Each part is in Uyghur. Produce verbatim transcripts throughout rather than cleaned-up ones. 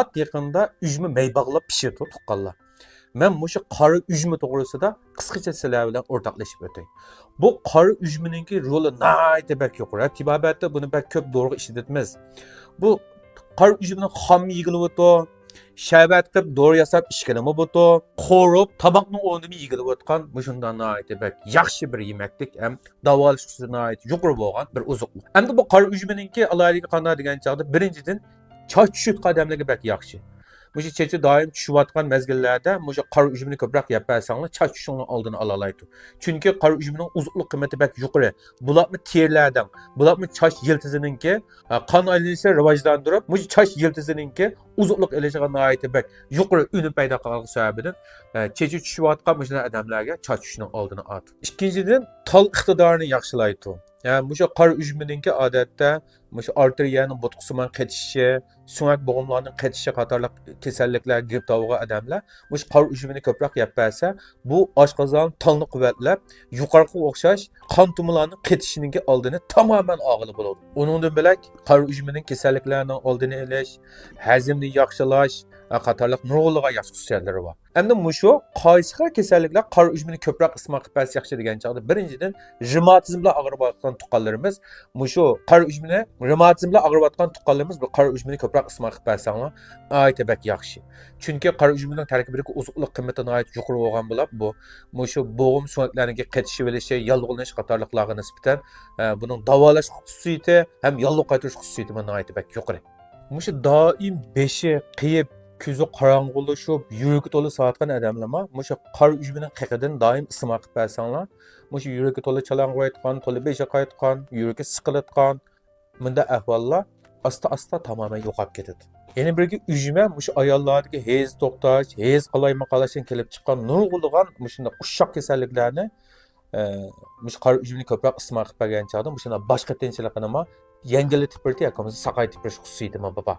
ئات يېقىندا ئۈجمە مەي باغلاپ پىشىدۇ، تۇغقانلار. مەن مۇشۇ قارا ئۈجمە توغرىسىدا قىسقىچە سىلەر بىلەن ئورتاقلىشىپ ئۆتەي. بۇ قارا ئۈجمىنىڭكى رولى ناھايىتى بەك يۇقىرى. تېبابەتتە بۇنى بەك كۆپ دورىغا ئىشلىتىمىز. بۇ قارا ئۈجمىنى خام يېگىلى بولىدۇ، شەربەت قىلىپ دورا ياساپ ئىچكىلىمۇ بولىدۇ، قورۇپ تاماقنىڭ ئورنىدا يېگىلى بولىدىغان مۇشۇنداق ناھايىتى بەك ياخشى بىر يېمەكلىك ھەم داۋالاش خۇسۇسىيىتى ناھايىتى يۇقىرى بولغان بىر ئوزۇقلۇق. ئەمدى بۇ قارا ئۈجمىنىڭكى ئالاھىدىلىكى قانداق دېگەن چاغدا، بىرىنچىدىن، چاچ چۈشۈۋاتقان ئادەملەرگە بەك ياخشى. مۇشۇ چېچى دائىم چۈشۈۋاتقان مەزگىللەردە مۇشۇ قارا ئۈجمىنى كۆپرەك يەپ بەرسەڭلار، چاچ چۈشۈشنىڭ ئالدىنى ئالالايدۇ. چۈنكى قارا ئۈجمىنىڭ ئوزۇقلۇق قىممىتى بەك يۇقىرى. بۇلارمۇ تېرىلەردىن، بۇلارمۇ چاچ يىلتىزىنىڭكى، ھە، قان ئايلىنىشىنى راۋاجلاندۇرۇپ، مۇشۇ چاچ يىلتىزىنىڭكى ئوزۇقلۇق ئېلىشىغا ناھايىتى بەك يۇقىرى ئۈنۈم پەيدا قىلغانلىقى سەۋەبىدىن، ئە، چېچى چۈشۈۋاتقان مۇشۇنداق ئادەملەرگە چاچ چۈشۈشنىڭ ئالدىنى ئالىدۇ. ئىككىنچىدىن، تال ئىقتىدارىنى ياخشىلايدۇ. يەنى مۇشۇ قارا ئۈجمىنىڭكى ئادەتتە مۇشۇ ئارتېرىيەنىڭ بوتقىسىمان قېتىشىشى، سۆڭەك بوغۇملارنىڭ قېتىشى قاتارلىق كېسەللىكلەرگە گىرىپتار بولغان ئادەملەر مۇشۇ قارا ئۈجمىنى كۆپرەك يەپ بەرسە، بۇ ئاشقازان، تالنى قۇۋۋەتلەپ، يۇقىرىقىغا ئوخشاش قان تومۇرلارنىڭ قېتىشىنىڭكى ئالدىنى تامامەن ئالغىلى بولىدۇ. ئۇنىڭدىن بۆلەك، قارا ئۈجمىنىڭ كېسەللىكلەرنىڭ ئالدىنى ئېلىش، ھەزىمنى ياخشىلاش، ھە، قاتارلىق نۇرغۇنلىغان ياخشى خۇسۇسىيەتلىرى بار. ئەمدى مۇشۇ قايسى خىل كېسەللىكلەر قارا ئۈجمىنى كۆپرەك ئىستېمال قىلىپ بەرسە ياخشى دېگەن چاغدا، بىرىنچىدىن، رېماتىزم بىلەن ئاغرىۋاتقان تۇغقانلىرىمىز، مۇشۇ قارا ئۈجمىنى، رېماتىزم بىلەن ئاغرىۋاتقان تۇغقانلىرىمىز بۇ قارا ئۈجمىنى كۆپرەك ئىستېمال قىلىپ بەرسەڭلار، ناھايىتى بەك ياخشى. چۈنكى قارا ئۈجمىنىڭ تەركىبىدىكى ئوزۇقلۇق قىممىتى ناھايىتى يۇقىرى بولغان بولۇپ، بۇ مۇشۇ بوغۇم سۆڭەكلەرنىڭكى قېتىشىۋېلىشى، ياللۇغلىنىش قاتارلىقلارغا نىسبەتەن، ئە، بۇنىڭ داۋالاش خۇسۇسىيىتى ھەم ياللۇغ قايتۇرۇش خۇسۇسىيىتىمۇ ناھايىتى بەك يۇقىرى. مۇشۇ دائىم بېشى قېيىپ، كۆزى قاراڭغۇلىشىپ، يۈرىكى تولا ساغاتقان ئادەملەرمۇ مۇشۇ قارا ئۈجمىنىڭ قېقىدىن دائىم ئىستېمال قىلىپ بەرسەڭلار، مۇشۇ يۈرىكى تولا چالاڭغۇرايدىغان، تولا بېشى قايتقان، يۈرىكى سىقىلىدىغان، مۇنداق ئەھۋاللار ئاستا-ئاستا تامامەن يوقاپ كېتىدۇ. يەنە بىرگە ئۈجمە مۇشۇ ئاياللاردىكى ھەيز توختاش، ھەيز قالايمىقانلاشتىن كېلىپ چىققان نۇرغۇنلىغان مۇشۇنداق ئۇششاق كېسەللىكلەرنى، ئە، مۇشۇ قارا ئۈجمىنى كۆپرەك ئىستېمال قىلىپ بەرگەن چاغدا مۇشۇنداق باش قېتىنچىلىقىنىمۇ يەڭگىللىتىپ بېرىدۇ ياكى بولمىسا ساقايتىپ بېرىش خۇسۇسىيىتىمۇ بار.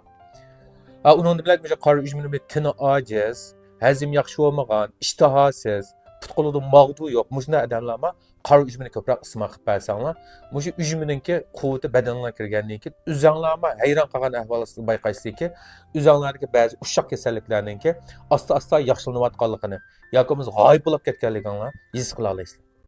ئا، ئۇنىڭدىن بۆلەك مۇشۇ قارا ئۈجمىنى بىر تېنى ئاجىز، ھەزىم ياخشى بولمىغان، ئىشتىھاسىز، پۇت-قولىدا ماغدۇ يوق، مۇشۇنداق ئادەملەرمۇ قارا ئۈجمىنى كۆپرەك ئىستېمال قىلىپ بەرسەڭلار، مۇشۇ ئۈجمىنىڭكى قۇۋۋىتى بەدىنىڭلارغا كىرگەندىن كېيىن، ئۆزەڭلارمۇ ھەيران قالغان ئەھۋال ئاستىدا بايقايسىزكى، ئۆزەڭلاردىكى بەزى ئۇششاق كېسەللىكلەرنىڭكى ئاستا-ئاستا ياخشىلىنىۋاتقانلىقىنى ياكى بولمىسا غايىب بولۇپ كەتكەنلىكىڭلار ھېس قىلالايسىلەر.